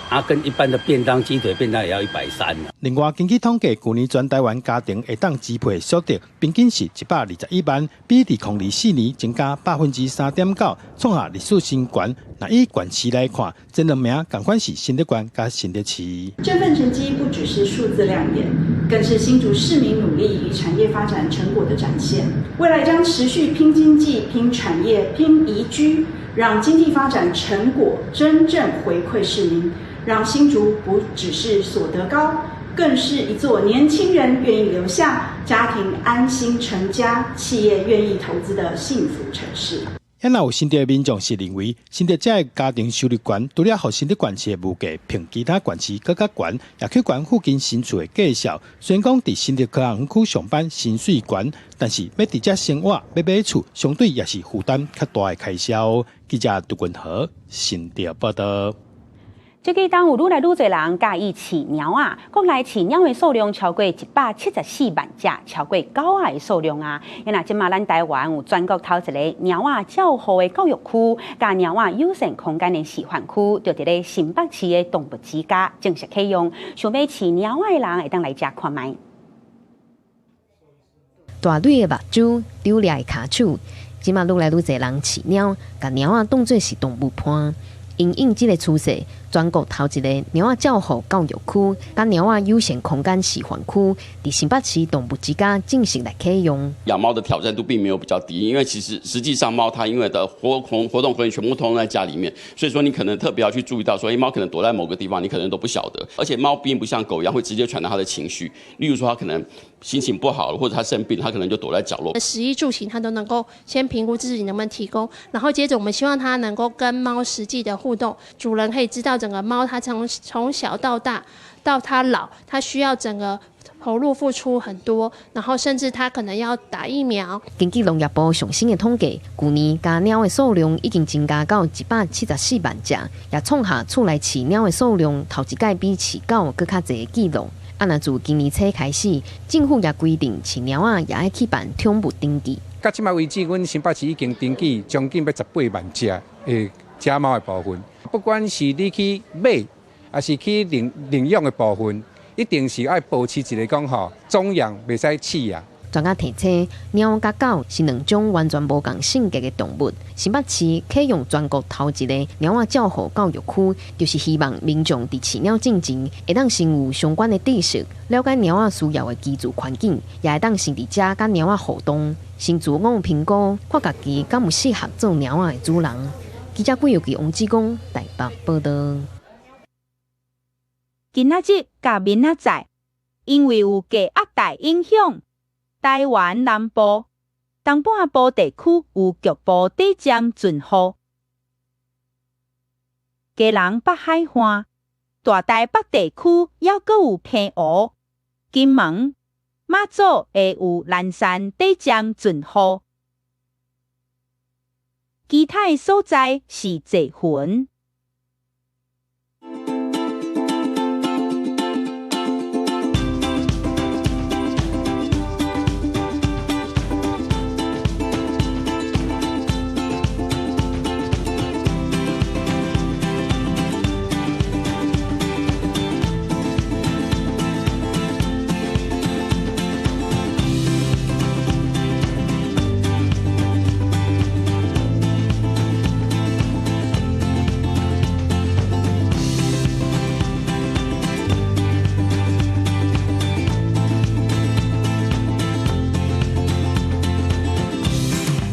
Speaker 3: 啊，跟一般的便當雞腿便當也要130。
Speaker 25: 另外，根據統計，舊年全台灣家庭會當支配所得平均是121萬，比2024年增加3.9%，創下歷史新高。若以縣市來看，前兩名仝款是新竹縣佮新竹市。
Speaker 21: 這份成績不只是數字亮眼，更是新竹市民努力與產業發展成果的展現。未來將持續拼經濟、拼產業、拼宜居，讓經濟發展成果真正回饋市民。讓新竹不只是所得高，更是一座年輕人願意留下、家庭安心成家、企業願意投資的幸福城市。
Speaker 25: 也若有新竹的民眾是認為，新竹這个家庭收入懸，除了予新竹縣市的物價比其他縣市閣較懸，也去懸附近新厝的價數。雖然講佇新竹科學園區上班薪水懸，但是欲佇遮生活、欲買厝，相對也是負擔較大的開銷。記者杜君和新竹報導。
Speaker 1: 這幾冬有愈來愈濟人佮意飼貓仔，國內飼貓的數量超過174萬隻，超過狗仔的數量啊！因為這馬咱台灣有全國頭一个貓仔照護的教育區，佮貓仔友善空間的示範區，就佇咧新北市的動物之家正式啟用，想欲飼貓仔的人會當來遮看覓。
Speaker 22: 大蕊的目睭，丟掠的跤手，這馬愈來愈濟人飼貓，共貓仔當做是動物伴。因應這个趨勢，全國頭一个貓仔照護教育區，佮貓仔友善空間示範區，佇新北市動物之家正式來啟用。
Speaker 23: 養貓的挑戰度並沒有比較低，因為其實實際上貓它因為的活動空間全部通通在家裡面，所以說你可能特別要去注意到說，欸，貓可能躲在某個地方，你可能都不曉得。而且貓並不像狗一樣會直接傳達它的情緒，例如說它可能心情不好，或者它生病，它可能就躲在角落。
Speaker 24: 食衣住行，它都能夠先評估自己能不能提供，然後接着我們希望它能夠跟貓實際的互動，主人可以知道整個貓它從小到大到它老，它需要整個投入付出很多，然後甚至它可能要打疫苗。
Speaker 22: 根據農業部上新的統計，舊年家貓的數量已經增加到174萬隻，也創下厝內飼貓的數量頭一擺比飼狗閣較濟的紀錄。啊，若自今年初開始，政府也規定飼貓仔也愛去辦寵物登記。
Speaker 26: 到這擺為止，阮新北市已經登記將近欲18萬隻的家貓的部分。不管是你去買，抑是去領養的部分，一定是愛保持一个講吼，種養袂使飼啊。
Speaker 22: 專家提醒，貓佮狗是兩種完全無仝性格的動物。新北市啟用全國頭一个貓仔照護教育區，就是希望民眾佇飼貓進前，會當先有相關的知識，了解貓仔需要的居住環境，也會當先佇遮佮貓仔互動，先自我評估，看家己敢有適合做貓仔的主人。記者郭玉琪、王志剛台北報導。
Speaker 1: 今仔日佮明仔載，因為有低壓帶影響，台灣南部、東半部地區有局部短暫陣雨。基隆北海岸、大台北地區猶閣有偏霧。金門、馬祖會有零散短暫陣雨。其他的所在是濟雲。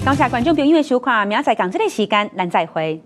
Speaker 1: 感謝觀眾朋友的收看，明仔載仝這个時間，咱再會。